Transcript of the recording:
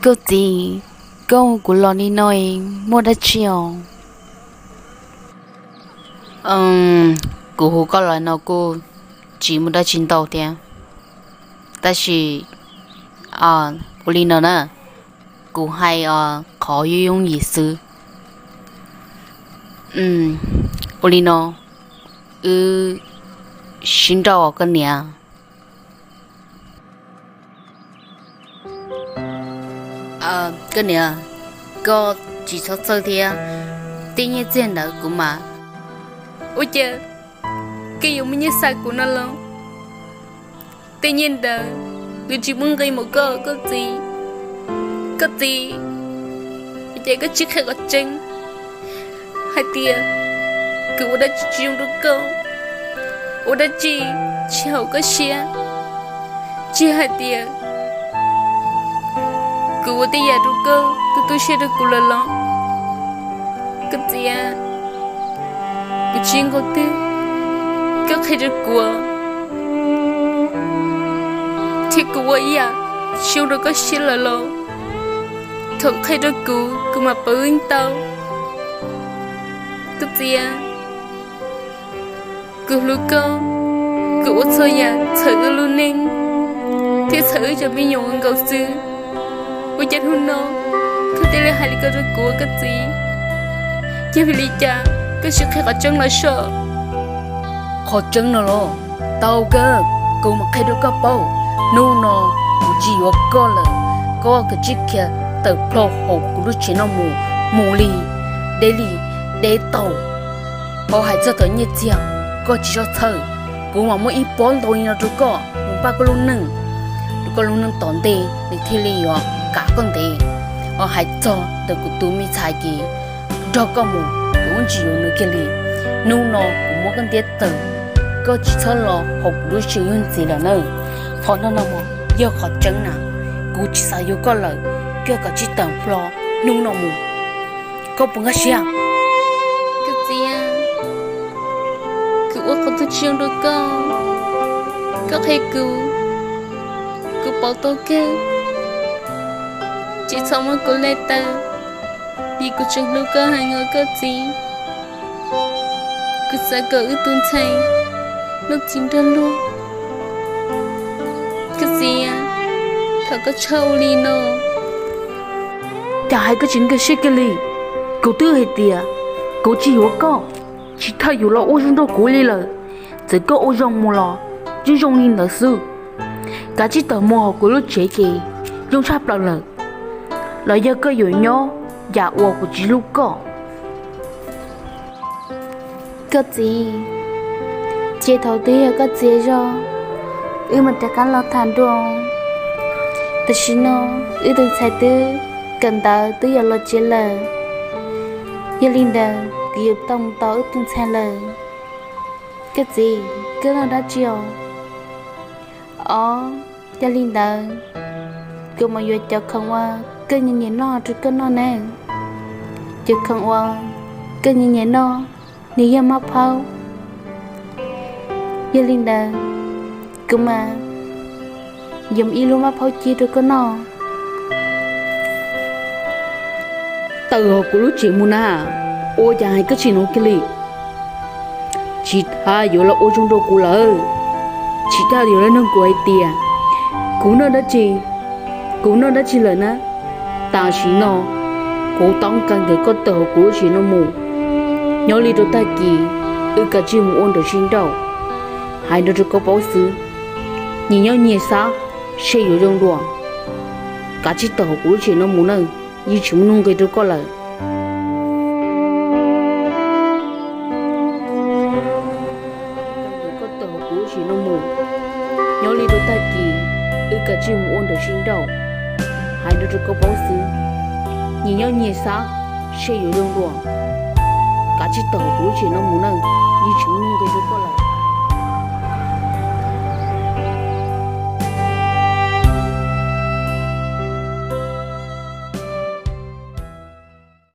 Koj txiv, koj hu kuv los li no muaj dab tsi os? Kuv hu koj los no kuj tsis muaj dab tsi ntau thiab, tab sis ua li no na, kuv hais qhov yooj yooj yim xwb. Ua li no, wb sib nrauj os koj niam. Koj niam, koj tsis txhob txhawj thiab, tej nyiaj txiag ntawd kuv mam. Ua cas koj yuav muaj nyiaj xa kuv no los? Tej nyiaj ntawd kuv tsis muaj nqi mus koj, koj txiv. Koj txiv, ua cas koj tsis qhia qhov tseeb hais tias kuv ua dab tsi tsis zoo rau koj, ua dab tsi tsis haum koj siab, tsis hais tias kuv ua tej yam rau koj tu tu siab rau kuv lawm los? Koj txiv, kuv tsis nquag twg, koj qhia rau kuv thiab kuv ua ib yam tsis zoo rau koj siab lawm los? Thov qhia rau kuv, kuv mam paub yeej tau. Koj txiv, kuv hlub koj, kuv ua txhua yam txhawm wb lub neej thiab txhawm wb cov me nyuam nkaus xwb. Ua cas hnub no koj thiaj li hais li ko rau kuv, koj txiv? Yog vim li cas koj tsis qhia qhov tseeb los sob? Qhov tseeb no los tau kawg, kuv mam qhia rau koj paub. Hnub no kuv tsis yuav koj lawm, koj kav tsij khiav tawm plho hauv kuv lub tsev no mus, mus li, deb li, deb tau. Ho hais txog tom nyiaj txiag, koj tsis txhob txhawj, kuv mam muab ib pob ntau li no rau koj mus npaj koj lub neej, rau koj lub neej tom ntej nws thiaj li yuav kam koj ntev. Ho hais txog ntawm kuv tus me ntxhais ces nrog koj mus kuv yeej tsis yuav nws kiag li. Hnub no kuv muab koj ntiab tawm, koj tsis txhob los hauv kuv lub tsev yuav ntxiv lawm na. Qhov no no yog qhov tseeb na, kuv tsis xav yuav koj lawm, koj kav tsij tawm plho hnub no mus. Koj puas nkag siab? Koj txiv, kuv ua qhov twg tsis zoo rau koj, koj qhia kuv, kuv paub tau kawg. Tsis txhob muab kuv hle tawm, vim kuv tseem hlub koj heev os koj txiv. Kuv xav kom wb tus ntxhais noj txiv nrog luag. Koj txiv, thov koj txhob ua li no. Cas hais koj tsis nkag siab kiag li? Kuv twb hais tias kuv tsis yuav koj, tsis thaj yuav los ua zoo nrog kuv li lawm. Txawm koj ua zoo mus los yeej zoo li ntawd xwb. Kav tsij tawm mus hauv kuv lub tsev ces zoo tshaj plaws lawm, los yog koj yuav nyob yam uas kuv tsis hlub koj. Koj txiv, ces thaum twg yog koj txiv zog, wb mam rov qab los tham dua. Tam sim no wb tus ntxhais twb kawm ntawv twb yuav los tsev lawm, yog li ntawd kuv yuav tau mus tos wb tus ntxhais lawm. Koj txiv, koj noj dab tsi os? Os, yog li ntawd kuv mam yuav cov khoom uas koj nyiam nyiam noj rau koj noj ne. Cov khoom uas koj nyiam nyiam noj nws yog maj phaub. Yog li ntawd kuv mam yuav ib lub maj phaub ci rau koj noj. Tawm hauv kuv lub tsev mus na, ua cas hais koj tsis hnov kiag li. Tsis thaj yuav los ua zoo rau kuv lawm, tsis thaj yuav los nug kuv hais tias kuv noj dab tsi, kuv noj dab tsi lawm na. Tam sim no kuv toob kas ntawm koj tawm hauv kuv lub tsev no mus, nyob li rau tag kis wb kav tsij mus ua nraum sib nrauj. Hais rau rau koj paub xwb, nyias nyob nyias xav seb yuav zoo dua. Kav tsij tawm hauv kuv lub tsev no mus nawb, yeej tsis muaj nuj nqis rau koj lawm. Koj tawm hauv kuv lub tsev no mus, nyob li rau tag kis wb kav tsij mus ua nraum sib nrauj. Hais rau rau koj paub xwb, nyias nyob nyias xav seb yuav zoo dua. Kav tsij tawm hauv kuv lub tsev no mus nawb, yeej tsis muaj nuj nqis rau koj lawm.